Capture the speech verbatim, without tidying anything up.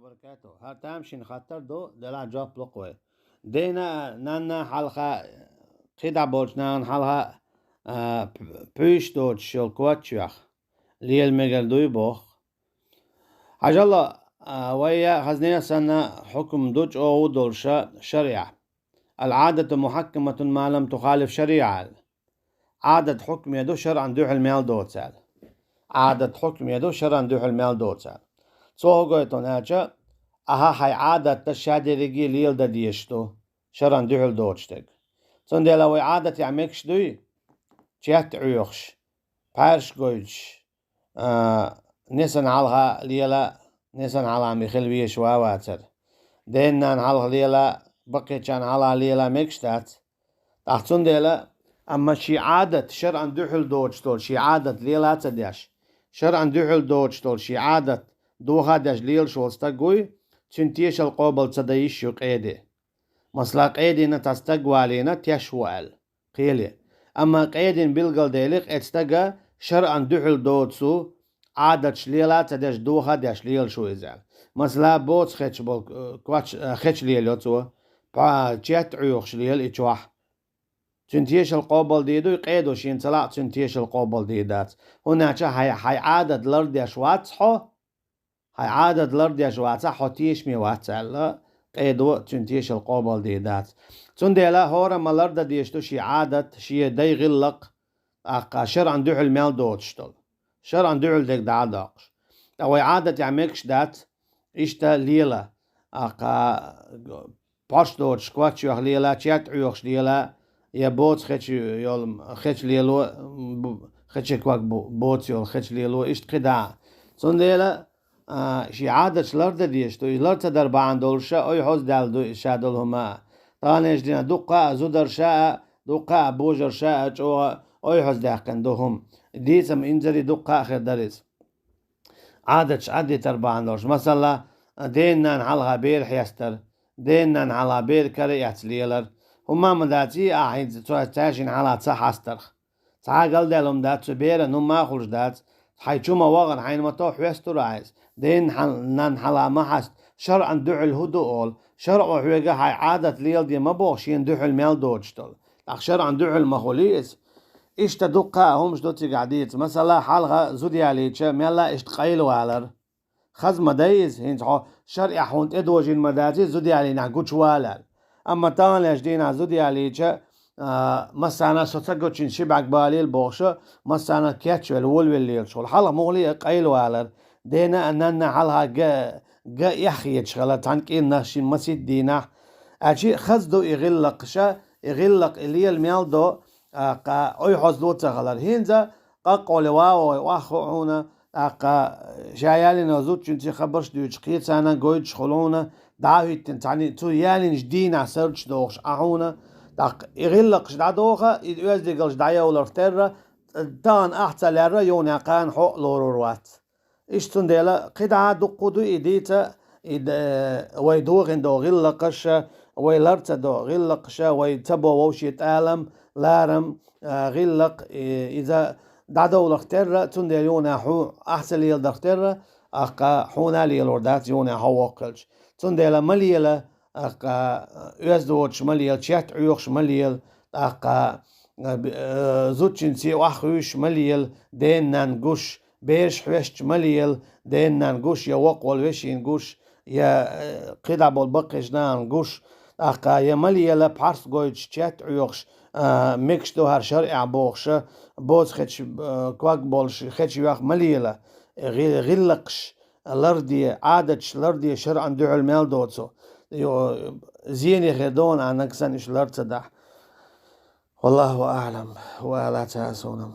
ХӀара тамашийна хаттар ду, делахь жоп лу-кх вай. Дена а, нанна а хьалха, кхидӀа болчу нахана хьалха а, п-, пуьйш доцуш йолу коч йоьхна, лела мегар дуй боху. Хьажал, а, вай я хазне а санна хьукум ду чӀогӀа долуша шариӀа. Ал-Ӏадату мухьаккаматун ма лам тухалиф шариӀа аьлла. Ӏадат хьукме ду шаръан дуьхьал мел доцу аьлла. Ӏадат хьукме ду шаръан дуьхьал мел доцу аьлла. Цо хӀун гойту аьлча, ахьа хьайн Ӏадат ша дерриге леладан дезаш ду, шаръан дуьхьал доцуш дерг. Цундела вай Ӏадатехь мегаш дуй, чет а Ӏоьхуш, пхьаьрш гойтуш, а, несана хьалха лела, несана хьалха ма хила везаш ван вацара. Дена-нанна хьалха лела, баккхийчарна хьалха лела мегаш дац. ТӀаккха цундела, амма шен Ӏадат шаръан дуьхьал доцуш долу шен Ӏадат лела а ца деш, шаръан дуьхьал доцуш долу шен Ӏадат доха а деш лелаш волу стаг вуй, цуьнан тешалла къобал ца дан йиш ю къеде. Масала, къедина цхьа стаг валийна, теш ву аьлла, кхеле. Амма къедина билгалдели, кхечу стага шаръан дуьхьал доцу Ӏадаташ лела а ца деш, доха а деш лелаш ву иза аьлла. Масала, боцу хеча болу, э, коч, э, хеча лелайо цо, пхьа-, чет а Ӏоьхуш лела и чохь. Цуьнан тешалла къобал дийр дуй, къедо шена ца лаахь, цуьнан тешалла къобал дийр дац. ХӀунда аьлча хьайн, хьайн Ӏадат лардеш вац хьо, хьайн Ӏадат лардеш вацахь, хьо тешаме вац аьлла, къедо цуьнан тешалла къобал дийр дац. Цундела хӀора ма лардан дезаш ду шен Ӏадат, шен дай гӀиллакх, тӀаккха шаръан дуьхьал мел доцуш долу. Шаръан дуьхьал дерг дӀа а доккхуш. Ткъа вай Ӏадатехь мегаш дац, иштта лела, тӀаккха пхьош доцуш коч йоьхна лела, чет а Ӏоьхуш лела, я боцу хеча йолу, хеча лело, бу-, хеча ког бу-, боцу йолу хеча лело, иштта кхидӀа а. Цундела, а, шен Ӏадаташ лардан дезаш ду, и лар ца дар бахьана долуша ойхьаздаьлла ду иза ша долу хӀума а. Таханлерчу дийнахь дуккха а зударша а, дуккха а божарша а чӀогӀа ойхьаздаьккхина ду хӀума. Дийцам инзаре дуккха а хир дара иза. Ӏадаташ Ӏадитар бахьана долуш. Масала, дена-нанна хьалха бер хьестар, дена-нанна хьалха бер кара а эцна лелар. ХӀумма ма дац и ахь хӀинца цо цаьршинна хьалха ца хьастарх. Цхьа а галдаьлла хӀума дац, цу беран хӀумма а хуьлуш дац. Хьайн чу ма вахана, хьайна ма тоху хьоьстур ахь иза. Дена-нанна хьалха ма хьаста, шаръан дуьхьал хӀун ду олу. ШарӀо хьоьга хьайн Ӏадат леладе ма боху, шена дуьхьал мел доцуш долу. ТӀаккха шаръан дуьхьал ма хуьлий иза. Иштта дуккха а хӀумаш ду цигахь дийца. Масала, хьалха зуда ялийча, мелла а иштта къайлавалар. Хаза ма дай иза, хӀинца хьо шаръехь хьуна тӀедожийна ма дац иза, зуда ялийнехь гучувала аьлла. Амма таханлерчу дийнахь зуда ялийча, а, массарна со ца гучуьйтуш ши бӀаьрг балийла бохуша, массарна кечвелла, волавелла лелаш волу. Хьалха муххале а къайлавалар, дена а, нанна а хьалха га, га эхь хеташ хилар, цхьана кӀирнах шина масийтта дийнахь. Аьлча хаза ду и гӀиллакхаша, и гӀиллакх и лела мел до, а, кха, ойхьазло ца хилар. ХӀинца къакъоле ван вай охьахуу хьуна, тӀаккха ша ялийна зудчуьнца хабарш дуьйцуш кхечарна гойтуш хуьлу хьуна, дӀа а хӀиттина цхьаьна цу ялийначу дийнахь сардаш дохуш Ӏа хьуна, тӀаккха и гӀиллакхаш дӀадоха, и оьздангаллаш дӀайовларх терра, тахана ахь ца лерра, юханехь кхана хьо а лорур вац. Иштта цундела кхидӀа а дуккха ду и дийца, и д-, вай дохийна долу гӀиллакхаша, вай лар ца до гӀиллакхаша, вай ца бо вовшийн тӀалам, ларам, а, гӀиллакх, и, иза дӀадовларх терра, цундела юханехь хьуна ахь ца леладарх терра, ахь кха хьуна а лелор дац, юханехь хьо воккха хилча. Цундела ма лела, ахь кха оьзда воцуш ма лела, чет Ӏоьхуш ма лела, тӀаккха, а, б-, а, зудчуьнца охьахуьйсуш ма лела, дена-нанна гуш, бераш хьоьстуш ма лела, дена-нанна гуш, я воккха волу вешина гуш, я, э, кхидӀа болу баккхийчу нахана гуш, тӀаккха я ма лела пхьарс гойтуш, чет Ӏоьхуш, а, мегаш ду хӀара шаръехь бохуша, боцу хеча, а, ког болуш, хеча йоьхна ма лела, гӀи-, гӀиллакхаш ларде, Ӏадаташ ларде шаръан дуьхьал мел доцу. Йо, зене хир ду хьуна, а нагахь санна уьш лар ца дахь. Валлаху аӀлам, ва Ӏала цхьа а суна.